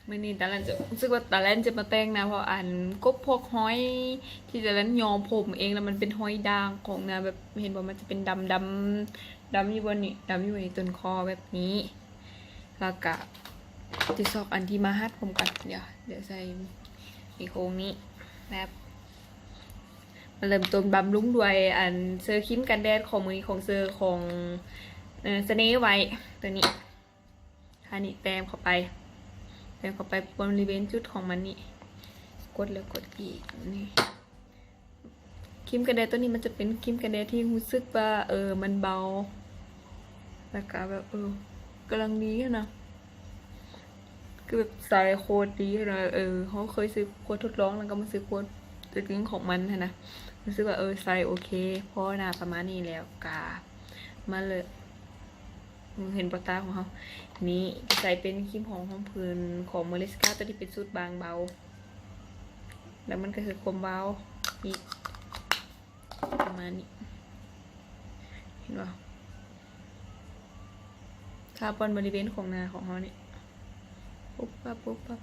ມື້ນີ້ຕາແລນຈະ ຮູ້ສຶກວ່າຕາແລນຈະມາແຕ່ງໜ້າ ເພາະອັນ ກົບພວກຮອຍທີ່ຕາແລນຍ້ອມຜົມເອງ ແລ້ວມັນເປັນຮອຍດ່າງຂອງໜ້າ ແບບ ເຫັນບໍ່ ມັນຈະເປັນດຳໆ ດຳຢູ່ບ່ອນນີ້ ດຳຢູ່ໃນຕົ້ນຄໍແບບນີ້ ແລ້ວກະຈະຊອກອັນທີ່ມາຮັດຜົມກ່ອນ ດຽວ ດຽວໃສ່ໃນໂຄງນີ້ ແບບ ມາເລີ່ມຕົ້ນບຳລຸງດ້ວຍອັນເຊີຄຣີມກັນແດດຂອງມື້ນີ້ ຂອງເຊີຂອງ ເອີ Snow White ຕົວນີ້ ທານີ້ແຕ້ມເຂົ້າໄປ ແຕ້ມເຂົ້າໄປບໍລິເວນຈຸດຂອງມັນນີ້ ກົດແລ້ວກົດອີກ ນີ້ ຄຣີມກັນແດດຕົວນີ້ມັນຈະເປັນຄຣີມກັນແດດທີ່ຮູ້ສຶກວ່າ ເອີ ມັນເບົາ ແລ້ວກະແບບ ເອີ ກຳລັງດີຫັ້ນນະ ຄືແບບໃຊ້ໂຄດດີຫັ້ນນະ ເອີ ເຮົາເຄີຍຊື້ໂຄດທົດລອງ ແລ້ວກໍມາຊື້ໂຄດຕົວຈິງຂອງມັນຫັ້ນນະ ຮູ້ສຶກວ່າ ເອີ ໃຊ້ໂອເຄ ພໍໜ້າປະມານນີ້ແລ້ວກະມາເລີຍ ເຫັນບໍ່ ຕາຂອງເຮົາ ນີ້ ໃຊ້ເປັນຄຣີມຫອມຮອງພື້ນຂອງ Moriska ຕົວທີ່ເປັນສູດບາງເບົາ ແລ້ວມັນກໍຄືຄວາມວາວອີກ ປະມານນີ້ ເຫັນບໍ່ ທາບ່ອນບໍລິເວນຂອງໜ້າຂອງເຮົານີ້ ປຸບປັບ ປຸບປັບ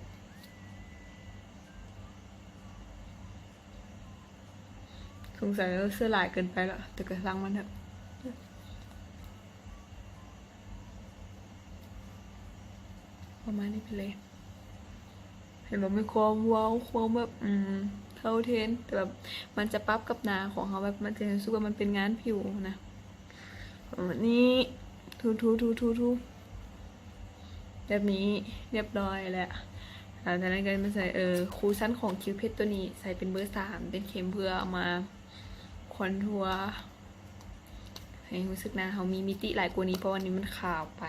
ສົງໄສເຊື້ອຫຼາຍເກີນໄປລະ ແຕ່ກໍຊ່າງມັນເຖາະ ປະມານນີ້ໄປເລີຍ ເຫັນບໍ່ ມີຄວາມເວົ້າ ຄວາມແບບ ອືມ ເທົ່າເທນ ແຕ່ແບບມັນຈະປັບກັບໜ້າຂອງເຮົາ ແບບມັນຈະຮູ້ສຶກວ່າມັນເປັນງານຜິວນະ ປະມານນີ້ ຖູໆໆໆ ແບບນີ້ ຮຽບຮ້ອຍແລ້ວ ຫຼັງຈາກນັ້ນກໍມາໃສ່ ເອີ ຄູຊັນຂອງຄິວເພັດຕົວນີ້ ໃສ່ເປັນເບີສາມ ເປັນເຂັມ ເພື່ອເອົາມາຄອນທົວ ໃຫ້ຮູ້ສຶກໜ້າເຮົາມີມິຕິຫຼາຍກວ່ານີ້ ເພາະວ່ານີ້ມັນຂາວໄປ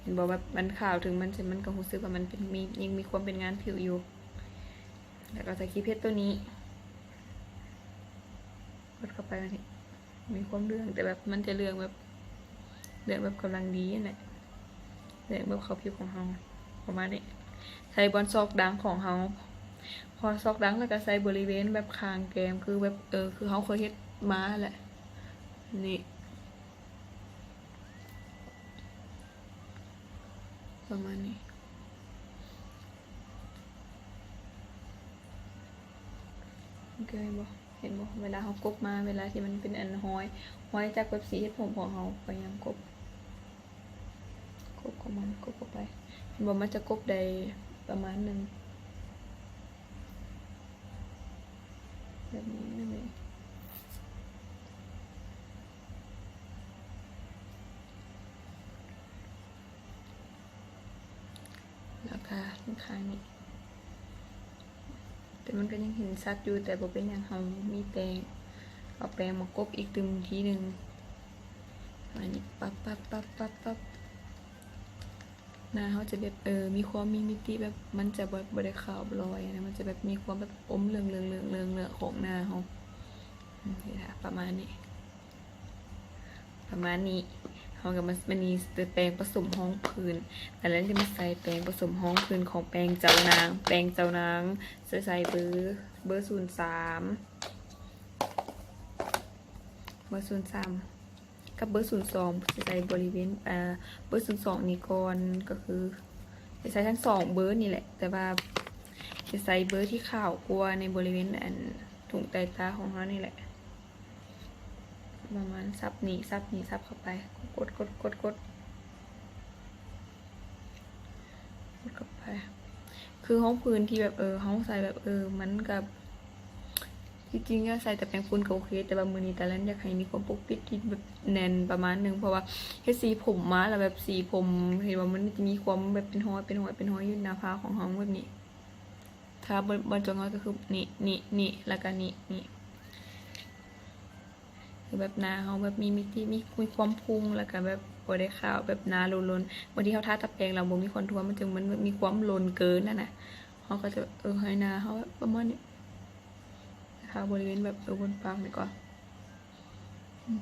ເຫັນບໍ່ ແບບມັນຂາວ ເຖິງມັນຈະ ມັນກໍຮູ້ສຶກວ່າມັນເປັນ ມີ ຍັງມີຄວາມເປັນງານຜິວຢູ່ ແລ້ວກໍໃສ່ຄີເພັດຕົວນີ້ ກົດເຂົ້າໄປ ອັນນີ້ມີຄວາມເຫຼືອງ ແຕ່ແບບມັນຈະເຫຼືອງແບບ ເຫຼືອງແບບກຳລັງດີຫັ້ນແຫຼະ ເຫຼືອງແບບເຂົ້າຜິວຂອງເຮົາ ປະມານນີ້ ໃສ່ບ່ອນຊອກດັງຂອງເຮົາ ພໍຊອກດັງແລ້ວກໍໃສ່ບໍລິເວນແບບຄາງແກ້ມ ຄືແບບ ເອີ ຄືເຮົາເຄີຍເຮັດມາຫັ້ນແຫຼະ ນີ້ ປະມານນີ້ ໂອເຄ ເຫັນບໍ່ ເຫັນບໍ່ ເວລາເຮົາກົບມາ ເວລາທີ່ມັນເປັນອັນຮອຍ ຮອຍຈາກແບບສີເຮັດຜົມຂອງເຮົາ ພະຍາຍາມກົບ ກົບຂອງມັນ ກົບເຂົ້າໄປ ເຫັນບໍ່ ມັນຈະກົບໄດ້ປະມານໜຶ່ງ ແບບນີ້ ແບບນີ້ ແລ້ວກໍຂ້າງນີ້ ແຕ່ມັນກໍຍັງເຫັນຊັດຢູ່ ແຕ່ບໍ່ເປັນຫຍັງ ເຮົາມີແປງ ເອົາແປງມາກົບອີກຕື່ມທີໜຶ່ງ ອັນນີ້ ປັບໆໆໆ ໜ້າເຮົາຈະແບບ ເອີ ມີຄວາມມີມິຕິ ແບບມັນຈະແບບບໍ່ໄດ້ຂາວລອຍນະ ມັນຈະແບບມີຄວາມແບບອົມເຫຼືອງໆໆໆ ຂອງໜ້າເຮົາ ປະມານນີ້ ປະມານນີ້ ເຮົາກໍມາ ບາດນີ້ແປງປະສົມຮອງພື້ນ ຕາແລນຈະມາໃສ່ແປງປະສົມຮອງພື້ນຂອງແປງເຈົ້ານາງ ແປງເຈົ້ານາງ ຈະໃສ່ເບີ ເບີສູນສາມ ເບີສູນສາມ ກັບເບີສູນສອງ ຈະໃສ່ບໍລິເວນ ເອີ ເບີສູນສອງນີ້ກ່ອນ ກໍຄືຈະໃສ່ທັງສອງເບີນີ້ແຫຼະ ແຕ່ວ່າຈະໃສ່ເບີທີ່ຂາວກວ່າໃນບໍລິເວນອັນ ທຸງໃຕ້ຕາຂອງເຮົານີ້ແຫຼະ ປະມານສັບນີ້ ສັບນີ້ ສັບເຂົ້າໄປ ກົດໆໆໆ ກົດເຂົ້າໄປ ຄືຮອງພື້ນທີ່ແບບ ເອີ ເຮົາໃສ່ແບບ ເອີ ມັນກໍ ທີ່ຈິງອະໃສ່ແຕ່ແປງຝຸ່ນກໍໂອເຄ ແຕ່ວ່າມື້ນີ້ຕາແລນຢາກໃຫ້ມີຄວາມປົກປິດທີ່ແບບແໜ້ນປະມານໜຶ່ງ ເພາະວ່າເຮັດສີຜົມມາແລ້ວແບບສີຜົມ ເຫັນວ່າມັນຈະມີຄວາມແບບເປັນຮອຍ ເປັນຮອຍ ເປັນຮອຍຢູ່ໜ້າຜາຂອງເຮົາແບບນີ້ ຖ້າບ່ອນ ບ່ອນຈະງອຍກໍຄືນີ້ ນີ້ ນີ້ ແລ້ວກໍນີ້ ນີ້ ຄືແບບໜ້າເຮົາແບບມີມິຕິ ມີ ມີຄວາມພຸ່ງ ແລ້ວກໍແບບບໍ່ໄດ້ຂາວແບບໜ້າໂລນໆ ບາງທີເຮົາທາແຕ່ແປງແລ້ວບໍ່ມີຄອນທົວ ມັນຈຶ່ງ ມັນມີຄວາມໂລນເກີນຫັ້ນນະ ເຮົາກໍຈະ ເອີ ໃຫ້ໜ້າເຮົາແບບປະມານນີ້ ທາບໍລິເວນແບບ ເອີ ບົນປາກນີ້ກ່ອນ ອືມ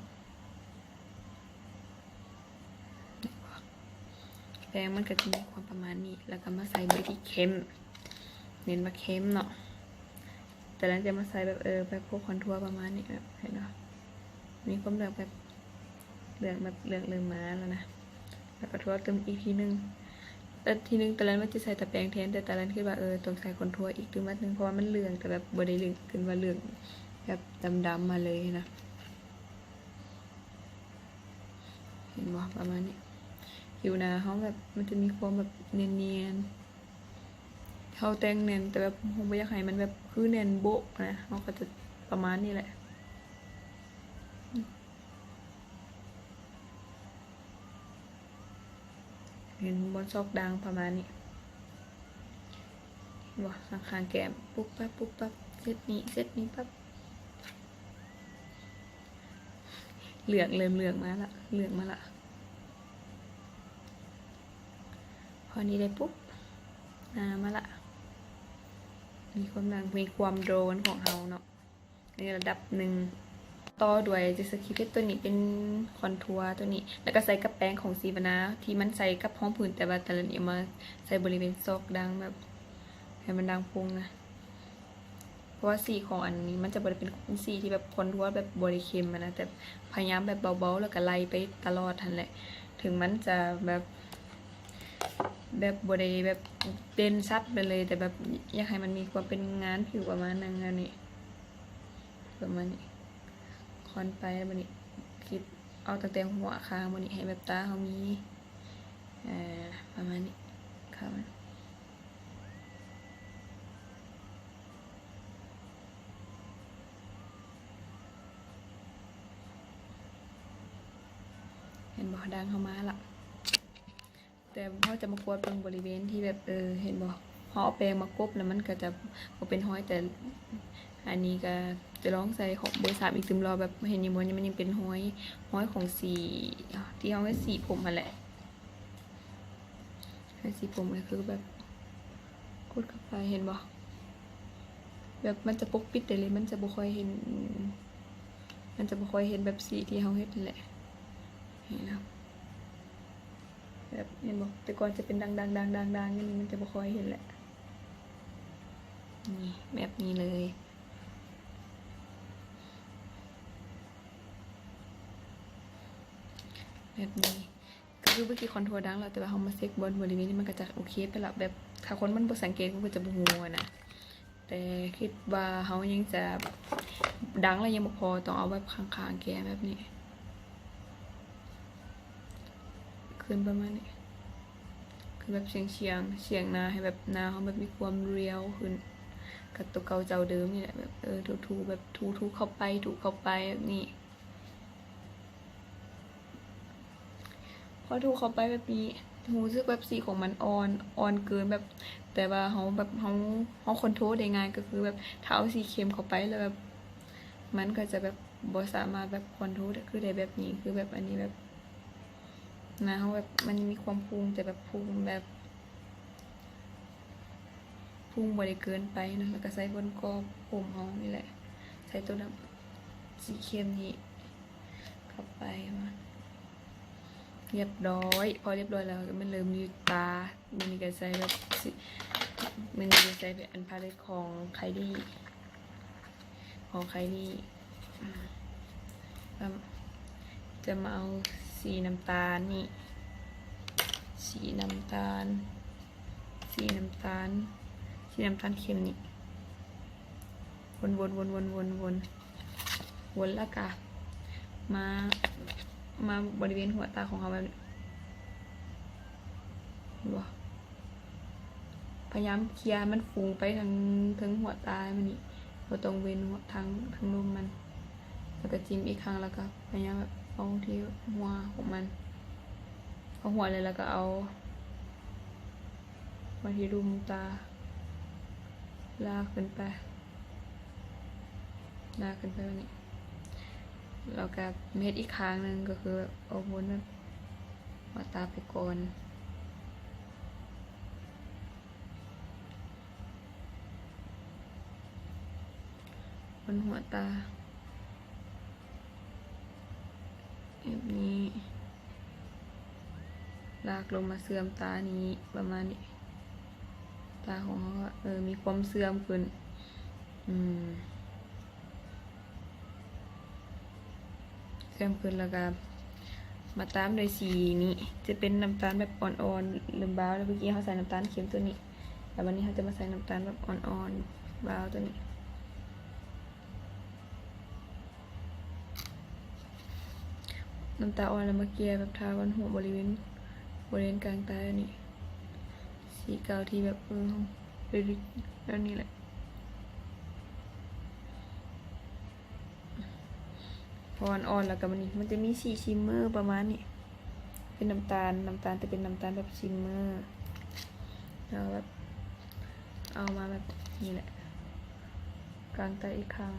ແປງມັນກໍຈະມີຄວາມປະມານນີ້ ແລ້ວກໍມາໃສ່ເບີທີ່ເຂັ້ມ ເນັ້ນວ່າເຂັ້ມເນາະ ແຕ່ຫຼັງຈາກມາໃສ່ແບບ ເອີ ແບບພວກຄອນທົວປະມານນີ້ ແບບ ເຫັນບໍ່ ມີຄວາມເຫຼືອງແບບ ເຫຼືອງແບບເຫຼືອງເລີ່ມມາແລ້ວນະ ແລ້ວກໍທົວຕື່ມອີກທີໜຶ່ງ ແຕ່ທີໜຶ່ງຕາແລນວ່າຈະໃສ່ຕາແປງແທນ ແຕ່ຕາແລນຄິດວ່າ ເອີ ຕ້ອງໃສ່ຄອນທົວອີກຕື່ມໜ້ອຍໜຶ່ງ ເພາະວ່າມັນເຫຼືອງ ແຕ່ແບບບໍ່ໄດ້ເຫຼືອງຂຶ້ນວ່າເຫຼືອງແບບດຳໆມາເລີຍນະ. ເຫັນບໍ່? ປະມານນີ້. ຜິວໜ້າເຮົາແບບ ມັນຈະມີຄວາມແບບນຽນໆ ເຮົາແຕ່ງແໜ້ນ ແຕ່ແບບເຮົາບໍ່ຢາກໃຫ້ມັນແບບຄືແໜ້ນໂບະນະ ເຮົາກໍຈະປະມານນີ້ແຫຼະ. ເຫັນບ່ອນຊອກດ່າງປະມານນີ້ ເຫັນບໍ່? ຂ້າງໆແກ້ມ ປຸບປັບ ປຸບປັບ ເຊັດນີ້ ເຊັດນີ້ປັບ ເຫຼືອງ ເລີ່ມເຫຼືອງມາລະ ເຫຼືອງມາລະ. ພໍນີ້ໄດ້ປຸບ ໜ້າມາລະ ມີຄວາມດັງ ມີຄວາມໂດນຂອງເຮົາເນາະ ໃນລະດັບໜຶ່ງ. ຕໍ່ດ້ວຍຈະສະກິເພັດ ໂຕນີ້ເປັນຄອນທົວໂຕນີ້ ແລ້ວກໍໃສ່ກັບແປງຂອງຊີວະນາ ທີ່ມັນໃສ່ກັບຮອງພື້ນ ແຕ່ວ່າຕາແລນເອົາມາໃສ່ບໍລິເວນຊອກດ່າງ ແບບໃຫ້ມັນດ່າງໂປ່ງນະ. ເພາະວ່າສີຂອງອັນນີ້ມັນຈະບໍ່ໄດ້ເປັນສີທີ່ແບບຄອນທົວແບບບໍ່ໄດ້ເຂັ້ມຫັ້ນນະ ແຕ່ພະຍາຍາມແບບເບົາໆ ແລ້ວກໍໄລ່ໄປຕະຫຼອດຫັ້ນແຫຼະ. ເຖິງມັນຈະແບບ ແບບບໍ່ໄດ້ແບບເດັ່ນຊັດໄປເລີຍ ແຕ່ແບບຢາກໃຫ້ມັນມີຄວາມເປັນງານຜິວປະມານໜຶ່ງ ແນວນີ້ ປະມານນີ້. ຄອນໄປ ແລ້ວບາດນີ້ຄິດເອົາຕັ້ງແຕ່ຫົວຂ້າງ ບາດນີ້ໃຫ້ແບບຕາເຮົາມີ ເອີ ປະມານນີ້ ຂ້າງມັນ ເຫັນບໍ່? ດ່າງເຮົາມາລະ ແຕ່ເຮົາຈະມາກວດເບິ່ງບໍລິເວນທີ່ແບບ ເອີ ເຫັນບໍ່? ເຮົາເອົາແປງມາກົບແລ້ວມັນກໍຈະບໍ່ເປັນຮອຍ ແຕ່ອັນນີ້ກໍຈະລອງໃສ່ຂອງເບີສາມອີກຕື່ມລອບ ແບບເຫັນຢູ່ບໍ່? ມັນຍັງເປັນຮອຍ ຮອຍຂອງສີທີ່ເຮົາເຮັດສີຜົມຫັ້ນແຫຼະ. ໃຫ້ສີຜົມກໍຄືແບບກົດເຂົ້າໄປ ເຫັນບໍ່? ແບບມັນຈະປົກປິດໄດ້ເລີຍ ມັນຈະບໍ່ຄ່ອຍເຫັນ ມັນຈະບໍ່ຄ່ອຍເຫັນແບບສີທີ່ເຮົາເຮັດຫັ້ນແຫຼະ ນີ້ນະ. ແບບເຫັນບໍ່? ແຕ່ກ່ອນຈະເປັນດ່າງໆໆໆ ດຽວນີ້ມັນຈະບໍ່ຄ່ອຍເຫັນແຫຼະ ນີ້ ແບບນີ້ເລີຍ ແບບນີ້. ກໍຄືເມື່ອກີ້ຄອນທົວດ່າງແລ້ວ ແຕ່ວ່າເຮົາມາເຊັກບ່ອນບໍລິເວນນີ້ ມັນກໍຈະໂອເຄໄປລະ ແບບຖ້າຄົນມັນບໍ່ສັງເກດ ມັນກໍຈະບໍ່ຮູ້ຫັ້ນນະ. ແຕ່ຄິດວ່າເຮົາຍັງຈະດ່າງແລ້ວຍັງບໍ່ພໍ ຕ້ອງເອົາແບບຂ້າງໆແກ້ມແບບນີ້ ຂຶ້ນປະມານນີ້ ຄືແບບຊຽງໆ ຊຽງໜ້າ ໃຫ້ແບບໜ້າເຮົາແບບມີຄວາມລຽວຂຶ້ນກັບໂຕເກົ່າເຈົ້າເດີມນີ້ແຫຼະ ແບບ ເອີ ຖູໆ ແບບຖູໆເຂົ້າໄປ ຖູເຂົ້າໄປແບບນີ້. ພໍຖູເຂົ້າໄປແບບນີ້ ຮູ້ສຶກແບບສີຂອງມັນອ່ອນ ອ່ອນເກີນແບບ ແຕ່ວ່າເຮົາແບບ ເຮົາ ເຮົາຄອນໂທຣໄດ້ງ່າຍ ກໍຄືແບບຖ້າເອົາສີເຂັ້ມເຂົ້າໄປແລ້ວແບບ ມັນກໍຈະແບບບໍ່ສາມາດແບບຄອນໂທຣໄດ້ ຄືໄດ້ແບບນີ້ ຄືແບບອັນນີ້ແບບ ໜ້າເຮົາແບບມັນມີຄວາມພຸ່ງ ແຕ່ແບບພຸ່ງແບບ ພຸ່ງບໍ່ໄດ້ເກີນໄປນະ ແລ້ວກໍໃສ່ບົນກອບຜົມເຮົານີ້ແຫຼະ ໃສ່ໂຕນ້ຳສີເຂັ້ມນີ້ເຂົ້າໄປ ມາ ຮຽບຮ້ອຍ. ພໍຮຽບຮ້ອຍແລ້ວກໍມາເລີ່ມຢູ່ຕາ ມື້ນີ້ກໍໃສ່ແບບ ມື້ນີ້ກໍໃສ່ເປັນອັນພາເລັດຂອງໄຄລີ ຂອງໄຄລີ ອາ ຈະມາເອົາສີນ້ຳຕານນີ້ ສີນ້ຳຕານ ສີນ້ຳຕານ ສີນ້ຳຕານເຂັ້ມນີ້ ວົນໆໆໆໆ ແລ້ວກະມາ ມາບໍລິເວນຫົວຕາຂອງເຮົາແບບນີ້ ເຫັນບໍ່? ພະຍາຍາມເຄຍໃຫ້ມັນຟຸງໄປທາງເທິງຫົວຕາແບບນີ້ ບໍ່ຕ້ອງເວັ້ນທາງ ທາງລຸ່ມມັນ ແລ້ວກໍຈິ້ມອີກຄັ້ງ ແລ້ວກໍພະຍາຍາມແບບເອົາທີ່ຫົວຂອງມັນ ເອົາຫົວເລີຍ ແລ້ວກໍເອົາມາທີ່ລຸ່ມຕາ ລາກຂຶ້ນໄປ ລາກຂຶ້ນໄປແບບນີ້ ແລ້ວກໍມາເຮັດອີກຂ້າງໜຶ່ງ ກໍຄືເອົາບົນແບບ ຫົວຕາໄປກ່ອນ ບົນຫົວຕາ ແບບນີ້ ລາກລົງມາເຊື່ອມຕານີ້ ປະມານນີ້ ຕາຂອງເຮົາ ເອີ ມີຄວາມເຊື່ອມຂຶ້ນ ອືມ ເຊື່ອມຂຶ້ນ ແລ້ວກະ ມາຕາມດ້ວຍສີນີ້ ຈະເປັນນ້ຳຕານແບບອ່ອນໆ ເລີ່ມບາວແລ້ວ. ເມື່ອກີ້ເຮົາໃສ່ນ້ຳຕານເຂັ້ມຕົວນີ້ ແລ້ວບັດນີ້ເຮົາຈະມາໃສ່ນ້ຳຕານແບບອ່ອນໆ ບາວຕົວນີ້. ນ້ຳຕາອ່ອນ ແລ້ວມາເກ່ຍແບບທາບນຫົວ ບໍລິເວນ ບໍລິເວນກາງຕານີ້ ສີກາວທີ່ແບບ ເອີ ແບບນີ້ແຫຼະ. ພໍອ່ອນໆ ແລ້ວກໍບັດນີ້ມັນຈະມີສີຊິມເມີປະມານນີ້ ເປັນນ້ຳຕານ ນ້ຳຕານ ແຕ່ເປັນນ້ຳຕານແບບຊິມເມີ ແລ້ວແບບເອົາມາແບບນີ້ແຫຼະ ກາງຕາອີກຄັ້ງ.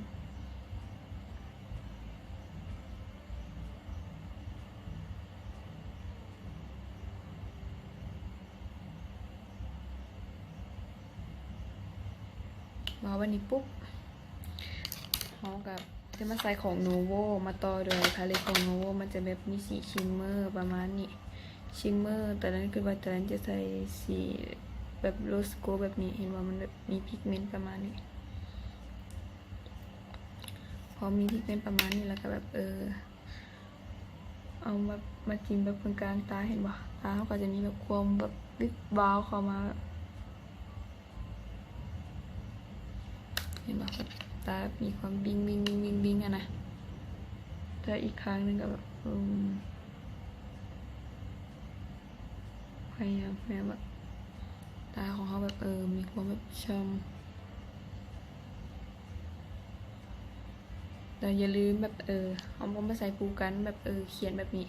ວາງໄວ້ນີ້ປຸບ ເຮົາກໍຈະມາໃສ່ຂອງໂນໂວ ມາຕໍ່ດ້ວຍພາເລັດຂອງໂນໂວ ມັນຈະແບບມີສີຊິມເມີປະມານນີ້ ຊິມເມີ. ຕອນນັ້ນຄິດວ່າຕອນນັ້ນຈະໃສ່ສີແບບໂຣສໂກແບບນີ້ ເຫັນບໍ່ ມັນແບບມີພິກເມັນປະມານນີ້. ພໍມີພິກເມັນປະມານນີ້ ແລ້ວກໍແບບ ເອີ ເອົາມາ ມາຈິ້ມແບບເຄິ່ງກາງຕາ ເຫັນບໍ່ ຕາເຮົາກໍຈະມີແບບຄວາມແບບວິບວາວເຂົ້າມາ ເຫັນບໍ່ ແບບຕາມີຄວາມວິງໆໆໆ ຫັ້ນນະ. ແຕ່ອີກຂ້າງໜຶ່ງກໍແບບ ອືມ ພະຍາຍາມ ພະຍາຍາມແບບ ຕາຂອງເຮົາແບບ ເອີ ມີຄວາມແບບຊ່ຳ ແລ້ວຢ່າລືມແບບ ເອີ ເຮົາກໍມາໃສ່ຄູ່ກັນແບບ ເອີ ຂຽນແບບນີ້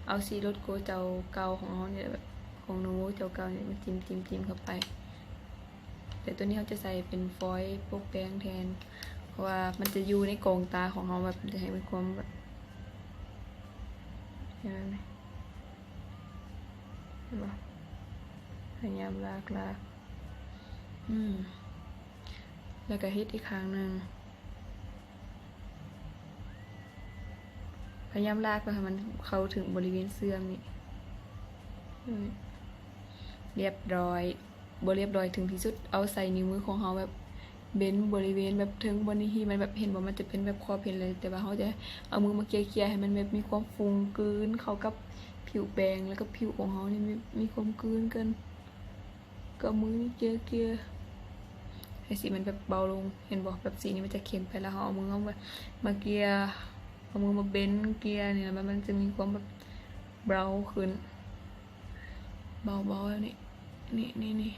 ເອົາສີໂຣສໂກເຈົ້າເກົ່າຂອງເຮົານີ້ແຫຼະ ແບບຂອງໂນໂວເຈົ້າເກົ່ານີ້ ມາຈິ້ມ ຈິ້ມເຂົ້າໄປ. ແຕ່ຕົວນີ້ເຮົາຈະໃສ່ເປັນຟອຍປົກແປງແທນ ເພາະວ່າມັນຈະຢູ່ໃນກອງຕາຂອງເຮົາ ແບບຈະໃຫ້ມີຄວາມແບບ ເຫັນບໍ່ ພະຍາຍາມລາກໆ ອືມ ແລ້ວກໍເຮັດອີກຂ້າງໜຶ່ງ ພະຍາຍາມລາກເພື່ອໃຫ້ມັນເຂົ້າເຖິງບໍລິເວນເຊື່ອມນີ້ ອືມ ລຽບຮ້ອຍ. ບໍ່ລຽບຮ້ອຍເຖິງທີ່ສຸດ ເອົາໃສ່ນິ້ວມືຂອງເຮົາແບບເບັນບໍລິເວນແບບເທິງບ່ອນນີ້ ທີ່ມັນແບບ ເຫັນບໍ່ ມັນຈະເປັນແບບຂອບເຫັນເລີຍ ແຕ່ວ່າເຮົາຈະເອົາມືມາເກ່ຍໆ ໃຫ້ມັນແບບມີຄວາມຟູງກືນເຂົ້າກັບຜິວແປງ ແລ້ວກໍຜິວຂອງເຮົານີ້ ແບບມີຄວາມກືນກັນ ກໍເອົາມືນີ້ເກ່ຍໆ ໃຫ້ສີມັນແບບເບົາລົງ ເຫັນບໍ່ ແບບສີນີ້ມັນຈະເຂັ້ມໄປ ແລ້ວເຮົາເອົາມືເຮົາມາ ມາເກ່ຍ ເອົາມືມາເບັນເກ່ຍນີ້ ແລ້ວມັນ ມັນຈະມີຄວາມແບບເບົາຂຶ້ນ. ເບົາໆ ແບບນີ້ ນີ້ ນີ້ ນີ້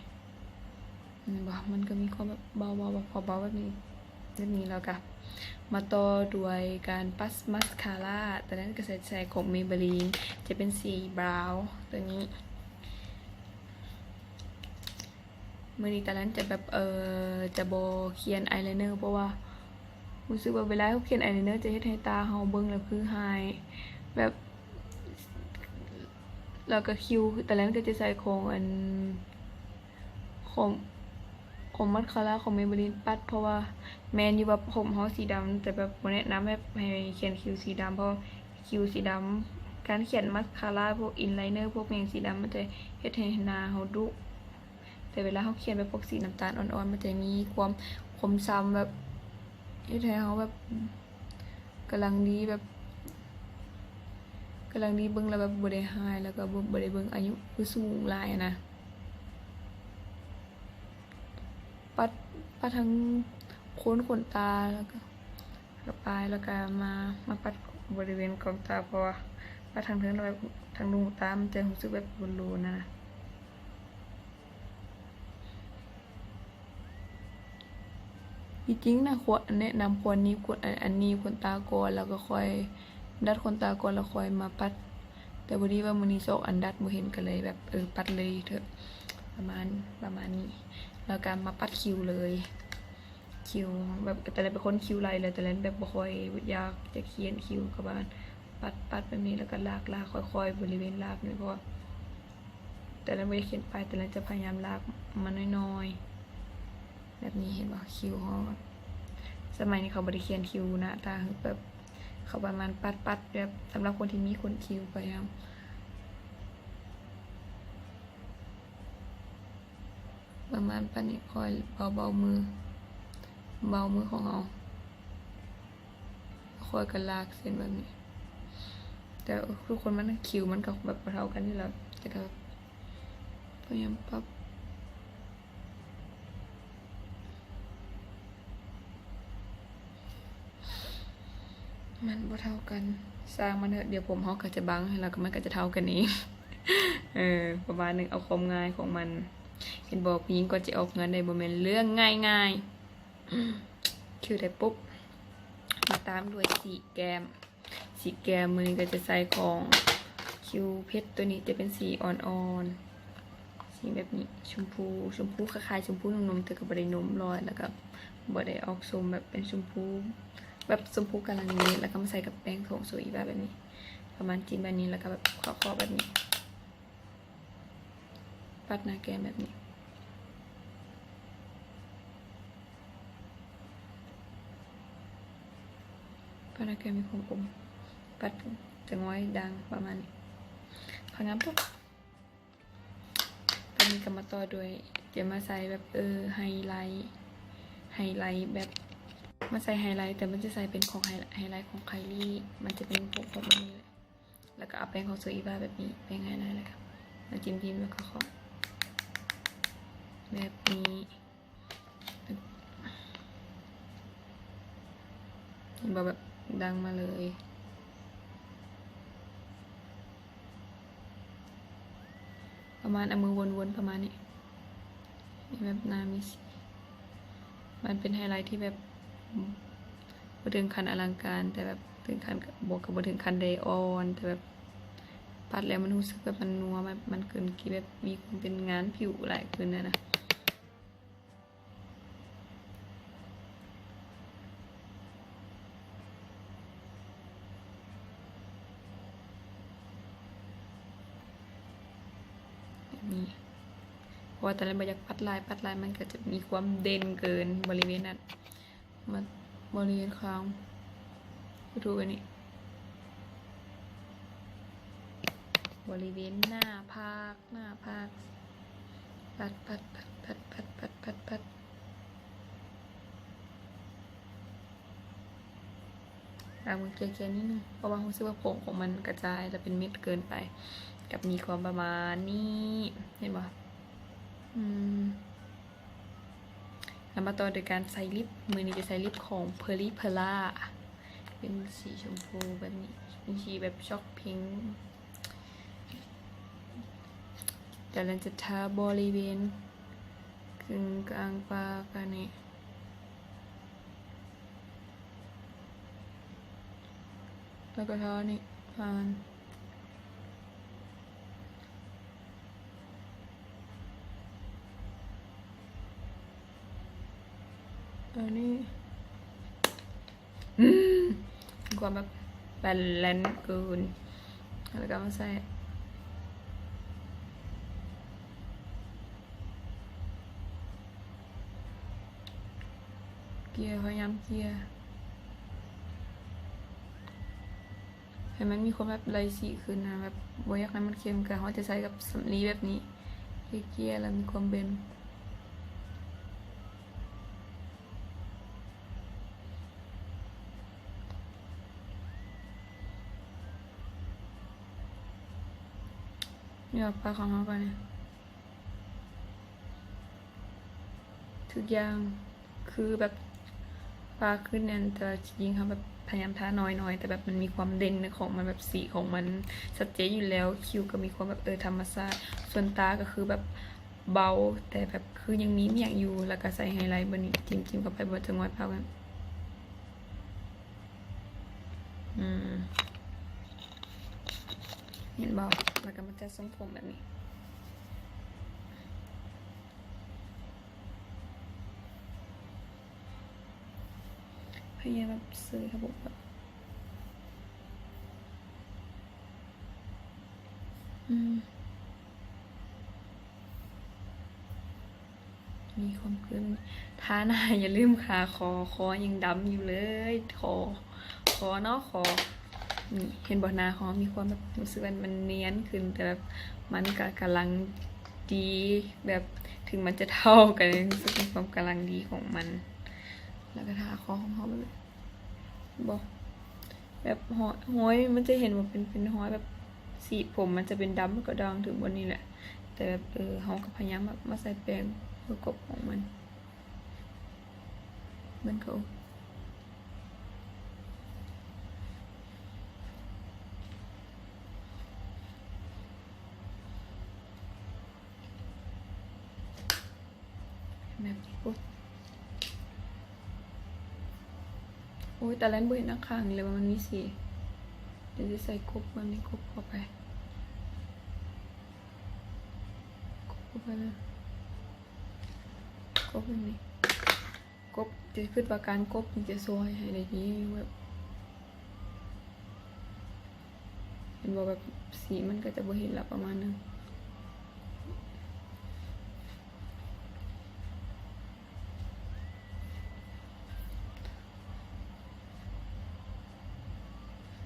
ເຫັນບໍ່ ມັນກໍມີຄວາມແບບເບົາໆ ພໍເບົາແບບນີ້ ແບບນີ້ ແລ້ວກໍມາຕໍ່ດ້ວຍການປັດມາສຄາຣາ ຕອນນັ້ນກໍໃສ່ ໃສ່ຂອງ Maybelline ຈະເປັນສີບຣາວ ຕົວນີ້. ມື້ນີ້ຕາແລນຈະແບບ ເອີ ຈະບໍ່ຂຽນອາຍໄລເນີ ເພາະວ່າຮູ້ສຶກວ່າເວລາເຮົາຂຽນອາຍໄລເນີ ຈະເຮັດໃຫ້ຕາເຮົາເບິ່ງແລ້ວຄືຮ້າຍ ແບບ ແລ້ວກໍຄິ້ວ ຕາແລນກໍຈະໃຊ້ຂອງ ອັນ ຂອງ ຂອງມາສຄາຣາຂອງ Maybelline ປັດ ເພາະວ່າແມ່ນຢູ່ວ່າຜົມເຮົາສີດຳ ແຕ່ແບບບໍ່ແນະນຳແບບໃຫ້ຂຽນຄິ້ວສີດຳ ເພາະຄິ້ວສີດຳ ການຂຽນມາສຄາຣາ ພວກ eyeliner ພວກແມ່ງສີດຳ ມັນຈະເຮັດໃຫ້ໜ້າເຮົາດຸ. ແຕ່ເວລາເຮົາຂຽນແບບພວກສີນ້ຳຕານອ່ອນໆ ມັນຈະມີຄວາມຄົມຊ້ຳ ແບບເຮັດໃຫ້ເຮົາແບບກຳລັງດີ ແບບກຳລັງດີ ເບິ່ງແລ້ວແບບບໍ່ໄດ້ຮ້າຍ ແລ້ວກໍບໍ່ ບໍ່ໄດ້ເບິ່ງອາຍຸຄືສູງຫຼາຍຫັ້ນນະ. ປັດ ປັດທັງໂຄນຂົນຕາ ແລ້ວກໍ ແລ້ວປາຍ ແລ້ວກໍມາ ມາປັດບໍລິເວນກອງຕາ ເພາະວ່າປັດທາງເທິງແລ້ວແບບທາງດວງຕາມັນຈະຮູ້ສຶກແບບໂລນໆ ຫັ້ນນະ. ທີ່ຈິງນະ ຄວນ ແນະນຳຄວນໜີບ ອັນ ອັນໜີບຂົນຕາກ່ອນ ແລ້ວກໍຄ່ອຍດັດຂົນຕາກ່ອນ ແລ້ວຄ່ອຍມາປັດ ແຕ່ພໍດີວ່າມື້ນີ້ຊອກອັນດັດບໍ່ເຫັນ ກໍເລີຍແບບ ເອີ ປັດເລີຍເຖາະ ປະມານ ປະມານນີ້ ແລ້ວກໍມາປັດຄິ້ວເລີຍ. ຄິ້ວແບບ ແຕ່ລະເປັນຄົນຄິ້ວໄຫຼ ແລ້ວແຕ່ລະແບບບໍ່ຄ່ອຍຢາກຈະຂຽນຄິ້ວ ກໍປະມານປັດ ປັດແບບນີ້ ແລ້ວກໍລາກ ລາກ ຄ່ອຍໆ ບໍລິເວນລາກນີ້ ເພາະວ່າແຕ່ລະບໍ່ໄດ້ຂຽນປາຍ ແຕ່ລະຈະພະຍາຍາມລາກມາໜ້ອຍໆ ແບບນີ້ ເຫັນບໍ່? ຄິ້ວເຮົາ ສະໄໝນີ້ເຂົາບໍ່ໄດ້ຂຽນຄິ້ວນະ ຕາ ແບບເຂົາປະມານປັດ ປັດແບບສຳລັບຄົນທີ່ມີຂົນຄິ້ວ ພະຍາຍາມ ປະມານປານນີ້ ຄ່ອຍເບົາໆມື ເບົາມືຂອງເຮົາ ຄ່ອຍກະລາກເສັ້ນແບບນີ້ ແຕ່ທຸກຄົນມັນຄິວມັນກໍແບບບໍ່ເທົ່າກັນຢູ່ແລ້ວ ແຕ່ກໍພະຍາຍາມປັບ ມັນບໍ່ເທົ່າກັນ ຊ່າງມັນເຖາະ ດຽວຜົມເຮົາກໍຈະບັງ ແລ້ວກໍມັນກໍຈະເທົ່າກັນເອງ ເອີ ປະມານໜຶ່ງ ເອົາຄວາມງ່າຍຂອງມັນ. ເຫັນບໍ່ ຜູ້ຍິງກວ່າຈະອອກງານໄດ້ ບໍ່ແມ່ນເລື່ອງງ່າຍໆ. ຄິວໄດ້ປຸບ ມາຕາມດ້ວຍສີແກ້ມ ສີແກ້ມມື້ນີ້ກໍຈະໃສ່ຂອງຄິວເພັດ ໂຕນີ້ຈະເປັນສີອ່ອນໆ ສີແບບນີ້ ຊົມພູ ຊົມພູຄ້າຍໆ ຊົມພູນົມໆ ແຕ່ກໍບໍ່ໄດ້ນົມຫຼາຍ ແລ້ວກໍບໍ່ໄດ້ອອກຊົມແບບເປັນຊົມພູ ແບບຊົມພູກຳລັງດີ ແລ້ວກໍມາໃສ່ກັບແປ້ງຂອງໂຊອີວາແບບນີ້ ປະມານຈິ້ມແບບນີ້ ແລ້ວກໍແບບເຄາະໆ ແບບນີ້. ປັດໜ້າແກ້ມແບບນີ້ ປັດໜ້າແກ້ມມີຄວາມອົມ ປັດຈະງອຍດ່າງປະມານນີ້ ພະຍາຍາມປຸບ ຕອນນີ້ກໍມາຕໍ່ດ້ວຍ ຈະມາໃສ່ແບບ ເອີ ໄຮໄລ ໄຮໄລແບບ ມາໃສ່ໄຮໄລ ແຕ່ມັນຈະໃສ່ເປັນຂອງໄຮ ໄຮໄລຂອງໄຄລີ້ ມັນຈະເປັນພວກແບບນີ້ແຫຼະ. ແລ້ວກໍເອົາແປ້ງຂອງໂຊອີວາແບບນີ້ ແປ້ງໄຮໄລ ແລ້ວກໍມາຈິ້ມໆ ແລ້ວກໍເຄາະແບບນີ້ ເຫັນບໍ່ ແບບດັງມາເລີຍ ປະມານເອົາມືວົນໆ ປະມານນີ້ ແບບໜ້າມີສີ ມັນເປັນໄຮໄລທີ່ແບບ ບໍ່ເຖິງຂັ້ນອະລັງການ ແຕ່ແບບເຖິງຂັ້ນ ບໍ່ ກໍບໍ່ເຖິງຂັ້ນໄດ້ອ່ອນ ແຕ່ແບບປັດແລ້ວມັນຮູ້ສຶກແບບມັນນົວ ແບບມັນເກີນ ແບບມີຄວາມເປັນງານຜິວຫຼາຍຂຶ້ນນະນະ. ແບບນີ້ ເພາະວ່າຕອນແລກບໍ່ຢາກປັດຫຼາຍ ປັດຫຼາຍມັນກໍຈະມີຄວາມເດັ່ນເກີນບໍລິເວນນັ້ນ ມາບໍລິເວນຄາງ ທຸກໆ ອັນນີ້ ບໍລິເວນໜ້າຜາກ ໜ້າຜາກ ປັດໆ ເອົາມືເກ່ຍໆ ນິດໜຶ່ງ ເພາະວ່າຮູ້ສຶກວ່າຜົມຂອງມັນກະຈາຍ ແລະ ເປັນເມັດເກີນໄປ ກັບມີຄວາມປະມານນີ້ ເຫັນບໍ່? ອືມ ແລ້ວມາຕໍ່ໂດຍການໃສ່ລິບ ມື້ນີ້ຈະໃສ່ລິບຂອງ Peripera ເປັນສີຊົມພູແບບນີ້ ເປັນສີແບບຊັອກພິງ ກຳລັງຈະທາບໍລິເວນເຄິ່ງກາງປາກອັນນີ້ ແລ້ວກໍທານີ້ ຜ່ານ ອັນນີ້ ອືມ ມີຄວາມແບບແບນແລນເກີນ ແລ້ວກໍມາໃສ່ ເກ່ຍ ພະຍາຍາມເກ່ຍ ໃຫ້ມັນມີຄວາມແບບໄລ່ສີຂຶ້ນນະ ແບບບໍ່ຢາກໃຫ້ມັນເຂັ້ມ ກໍເຮົາຈະໃຊ້ກັບສຳລີແບບນີ້ ເກ່ຍໆ ແລ້ວມີຄວາມເບນ ນີ້ວ່າປາຂອງເຮົາກໍນີ້ ທຸກຢ່າງຄືແບບປາຂຶ້ນແໜ້ນ ແຕ່ວ່າຈິງເຮົາແບບພະຍາຍາມທາໜ້ອຍໆ ແຕ່ແບບມັນມີຄວາມເດັ່ນຂອງມັນ ແບບສີຂອງມັນຊັດເຈນຢູ່ແລ້ວ ຄິ້ວກໍມີຄວາມແບບ ເອີ ທຳມະຊາດ ສ່ວນຕາກໍຄືແບບເບົາ ແຕ່ແບບຄືຍັງມີມຽງຢູ່ ແລ້ວກໍໃສ່ໄຮໄລບາດນີ້ ຈິ້ມໆ ເຂົ້າໄປ ບໍ່ຈະງອຍພາວກັນ ອືມ ເຫັນບໍ່? ແລ້ວກໍມາຈັດຊົງຜົມແບບນີ້ ພະຍາຍາມແບບເສີຍໃຫ້ບົບແບບ ອືມ ມີຄວາມຂຶ້ນ ທາໜ້າຢ່າລືມຄາຄໍ ຄໍຍັງດຳຢູ່ເລີຍ ຄໍ ຄໍເນາະ ຄໍ ນີ້ ເຫັນບໍ່? ໜ້າເຮົາມີຄວາມແບບ ຮູ້ສຶກວ່າມັນນຽນຂຶ້ນ ແຕ່ແບບມັນກະກຳລັງດີ ແບບເຖິງມັນຈະເທົ້າ ກໍຍັງຮູ້ສຶກມີຄວາມກຳລັງດີຂອງມັນ ແລ້ວກໍທາຄໍຂອງເຮົາແບບ ບໍ່ ແບບຮອຍ ຮອຍມັນຈະເຫັນວ່າເປັນ ເປັນຮອຍແບບສີຜົມມັນຈະເປັນດຳ ແລ້ວກໍດ່າງເຖິງບ່ອນນີ້ແຫຼະ ແຕ່ແບບ ເອີ ເຮົາກໍພະຍາຍາມແບບມາໃສ່ແປງເພື່ອກົບຂອງມັນ ມັນກໍ ແບບນີ້ ໂອ້ຍ ໂອ້ຍ ຕາແລນບໍ່ເຫັນໜ້າຂ້າງນີ້ເລີຍວ່າມັນມີສີ. ດຽວຊິໃສ່ກົບແບບນີ້ ກົບເຂົ້າໄປ ກົບເຂົ້າໄປເລີຍ ກົບແບບນີ້ ກົບ ຈະຄິດວ່າການກົບນີ້ຈະຊ່ວຍໃຫ້ໄດ້ດີຢູ່ ແບບ ເຫັນບໍ່ ແບບສີມັນກໍຈະບໍ່ເຫັນລະປະມານໜຶ່ງ.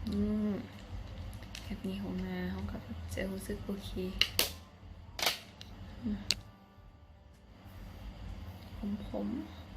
ອືມ ແບບນີ້ຫົວໜ້າເຮົາກໍຈະຮູ້ສຶກໂອເຄ. ອືມ ຜົມໆ.